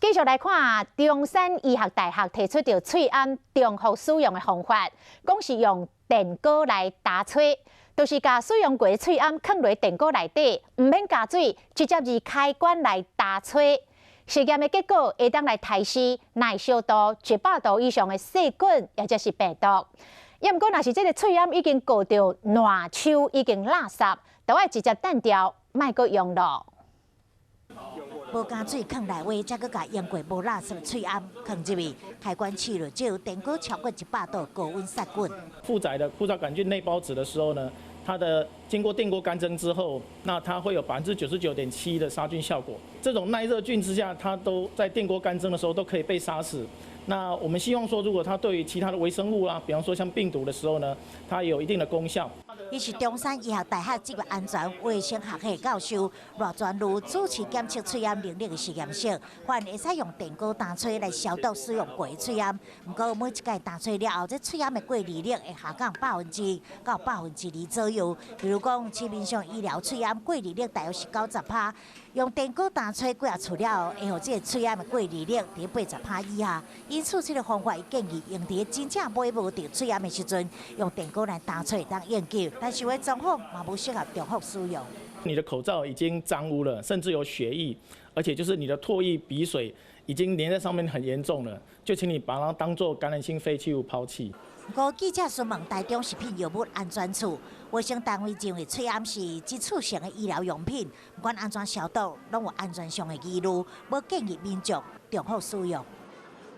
繼續來看中山醫學大學提出著喙罨重複使用的方法，講是用電鍋來焦炊，就是共使用過的喙罨囥佇電鍋內底，毋免加水，直接按開關來焦炊。實驗的結果會當來殺死耐燒度100度以上的細菌，抑者是病毒。抑毋過，若是這个喙罨已經過著爛手，已經垃圾，就愛直接擲掉，莫閣用囉。無加水囥內底，才閣共用過無垃圾喙罨囥入去，開關試落，就電鍋超過100度高溫殺菌。負載的枯草桿菌內孢子的時候呢，它的經過電鍋乾蒸之後，那它會有99.7%的殺菌效果。這種耐熱菌之下，它都在電鍋乾蒸的時候都可以被殺死。那我們希望說，如果它對於其他的微生物啊，比方說像病毒的時候呢，它有一定的功效。伊是中山醫學大學職業安全衛生學系教授賴全儒主持檢測喙罨能力的實驗室，發現會使用電鍋焦炊來消毒使用過的喙罨。毋過每一擺焦炊了後，這喙罨的過濾力會下降1%到2%左右。比如講，市面上醫療喙罨過濾力大約是90%，用電鍋焦炊幾仔次了後，會予這个喙罨的過濾力佇80%以下。因此，這个方法伊建議用佇真正買無著喙罨的時陣，用電鍋來焦炊當應急。但是有狀況嘛無適合重複使用。你的口罩已經髒污了，甚至有血液，而且就是你的唾液、鼻水已經黏在上面很嚴重了，就請你把它當做感染性廢棄物拋棄。不過記者詢問台中食品藥物安全處，衛生單位認為喙罨是一次性的醫療用品，不管按怎消毒，攏有安全上的疑慮，無建議民眾重複使用。